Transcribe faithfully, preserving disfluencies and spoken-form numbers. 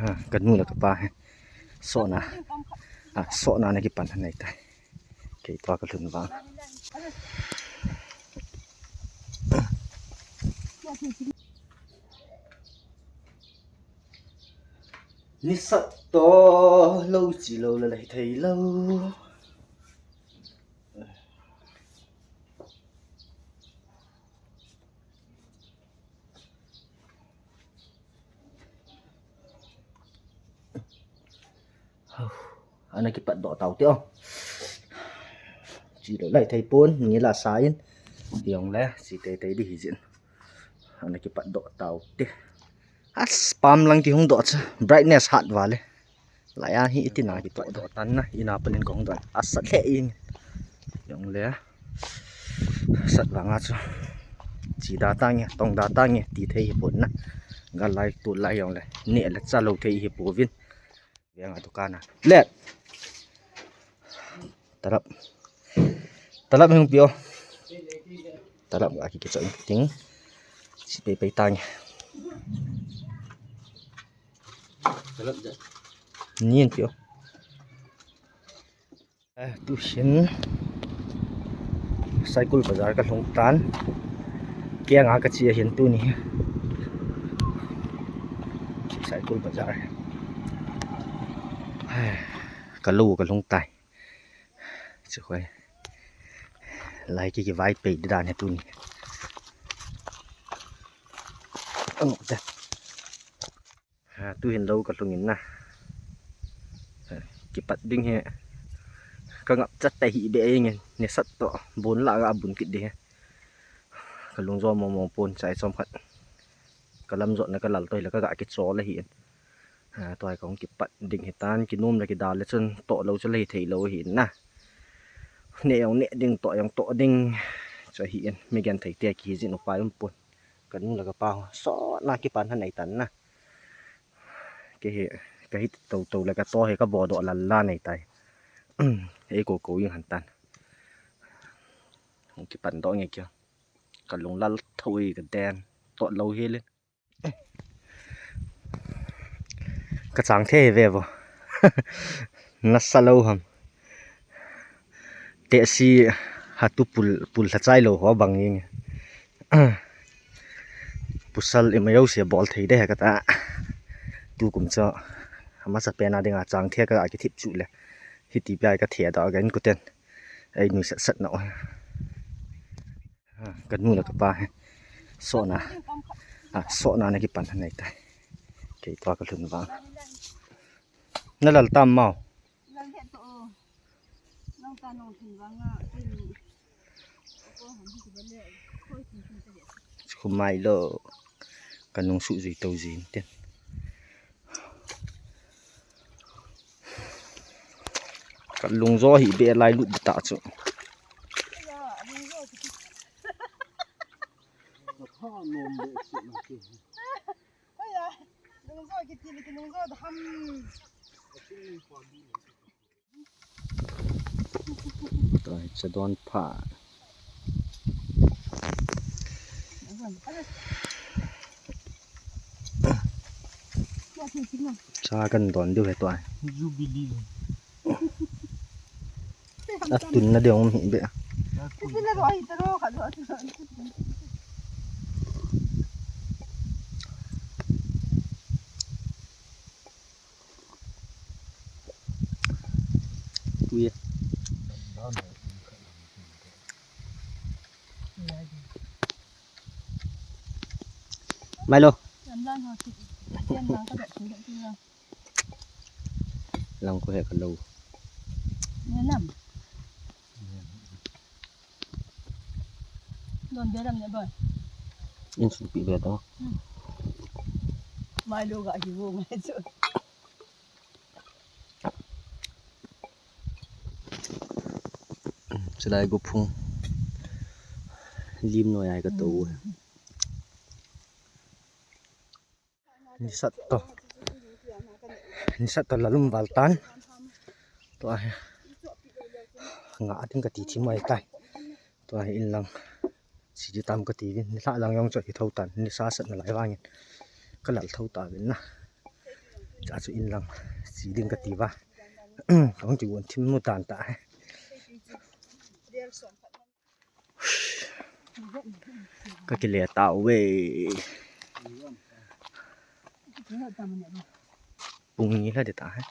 Ka nu le ka pa hi sotna, a, sotna ana kipan anei tai. Kei tua ka lhun vang. Ni sat to lo chi lo la lai thei lo. Ana kipat doh tau te o. Chi lo lai thei pon, ni la sa in. Yong le, chi tei tei di hi jin. Ana kipat doh tau te. As pam lang ki hung doh cha. Brightness hat vale. Lai a hi iti na kitoh doh tan na. Ina panin kong doh. Asat le in. Yong le. Sat vanga chu. Chi da ta nge, tong da ta nge, ti thei hi pon na. Ga lai tu lai yong le. Ne le cha lo thei hi po vin. Veng a dukan a. Let. Talap. Talap hung pio. Talap ga ki kichoi ting. Si pei pei ta nge. Talap ja. Nin pio. Eh, tu hin Saikul Bazar ka lhung tan. Kiang a ka chi a hin tuni. Saikul Bazar. Ka lo ka lhung tai. Chu khoi. Lai ki ki vai pei di dan he tuni. Ang te. Ha, tu hin lo ka lhung in na. Ha, kipat ding hi. Ka ngap chat tai hi be ing in. Ni sat to. Bun la ga bun kit di hi. Ka lung jo mo mo pon chai chom khat. Ka lam jot na ka lal to hi la ka ga kichol ahi in. Ha, tua hi ka hung kipat ding hi tan. Kinom le kidal le chun to lo chu la hi thei lo ahi in na. Ne yong ne ding to yong to ding. Chu ahi in. Mi gen thei te ki hi jin upai um pon. Ka nu le ka pa ho. Sotna kipan han ei tan na. Kei hi, ka hi to to le ka to hi ka bo doh lal la nei tai. Ei ko ko ing han tan. Hung kipan doh nge kio. Ka lung lal tho i ka den. To lo hi le. Ka chang the ve vo. Na sa lo ham. Te si ha tu pul, pul tha chai lo ho bang ing. Pusal i ma yo se bol thei de ka ta. Tu kum cho. Ama sa pe na ding a chang the ka ki thip chu le. Hiti pia ka the da ga in ku ten. Ei nui sat sat na o. Ha, ka nu le ka pa hi. Sotna. Ha, sotna ana kipan anei tai. Kei tua ka lhun vang. Na lal tam mau. Lal le to o. Nang ta nong lhun vang a. Khumai lo. Ka nung su jui to jin ten. Ka lung jo hi be lai lut ta chu. Toi, cha don pha. Cha kan don diu he toi. Jubilee. A tun na ding um hi be. Tui. Milo. Lang ko he ka lo. Don be lam ne boy. In su pi be to. Milo ga hi wo ngai chu. Chulai go phung. Lim noi ai ka to. Ni sat to. Ni sat to lalum val tan. Tua hi. Nga ating ka ti thi mai tai. Tua hi in lang. Si di tam ka ti vin. Ni lha lang yong choi hi tho tan. Ni sa sat na lai vangin. Ka lal tho ta vin na. Cha chu in lang si ding ka ti va. Kong ti won thim mu tan ta. Ka kile ta ve. Pung ni la de ta hai.